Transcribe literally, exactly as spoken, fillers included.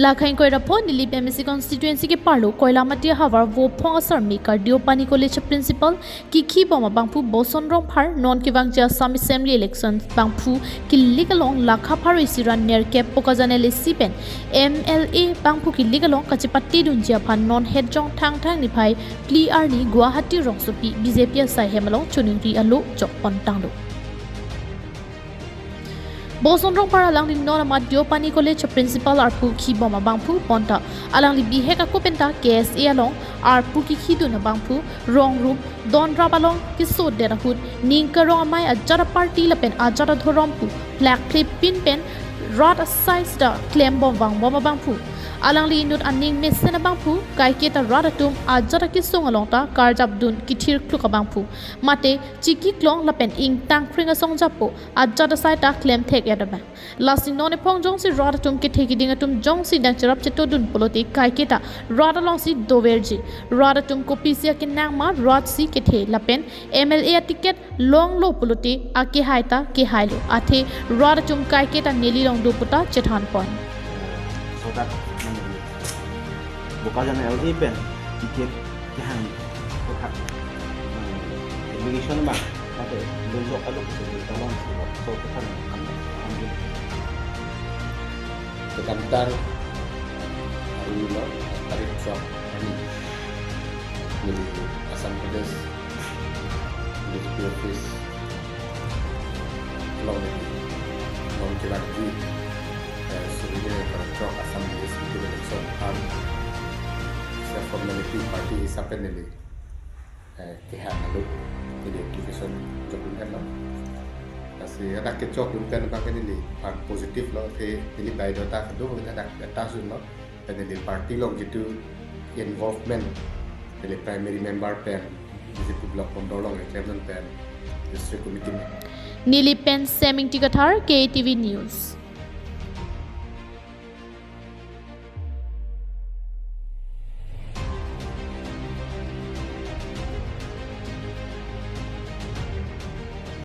Lakhai ingkoi ra pho Nilip M A C constituency keparlo Koilamati ahavar Vophong asarmek Deopani College principal kikhi bom abangphu Boson Rongphar non kevangji Assam Assembly election bangphu kilik along lakha pharo isi ra nerkep Bokajan L A C pen M L A bangphu kilik along kachepate dunji aphan non het jong Thangthang niphai phli arni Guwahati rongsopi B J P asai hem along choningri alo chokpon tanglo. Boson Rongphar alangli non amat Deopani College principal arpu khi bom abangphu bonta alangli bihek ako penta K S A along arpu kikhidun abangphu rong rup don rap along kesodet ahut ning karong amei ajat aparty lapen ajat adhorom pu flag phlip pin pen rat asai sita klem bom vang bom abangphu. Alangli inut aning mesen abangphu kaiketa rat atum ajat akesung along ta karjap dun kithir kluk abangphu. Mate chiki klong lapen ingtang kring asong japo ajat asai ta klem thek ya dama. Lasi non ephong jongsi rat atum kethe kiding atum jongsi dang cherap cheto dun pulote kaiketa rat alongsi doverji. Rat atum kopisi akenang ma rat si kethe lapen M L A aticket longlo pulote akehai ta kehailo. Athe rat atum kaiketa neli long do puta chethan pon. So that, um, Bokajan L A pen ticket kehang kothak, um, application bang mate lunjok alo pusi tolong si so kothak kami kami kedamtang hari lo tarik sok hari ini Assam Pradesh D G P office along neli non kevangji, eh, survey para trok Assam legislative election an se formality party hisap pen neli, eh, kehang alo neli application jok un-e lo. Lasi hadak kejok un pen abang ke neli aphan positive lo, athe neli biodata kedo hadak attach dunlo. Pen neli party along jitu involvement, neli primary member pen, B J P block bondor along keklem dun pen, district committee member. Nilip pen Seming Tikathar, K T V News.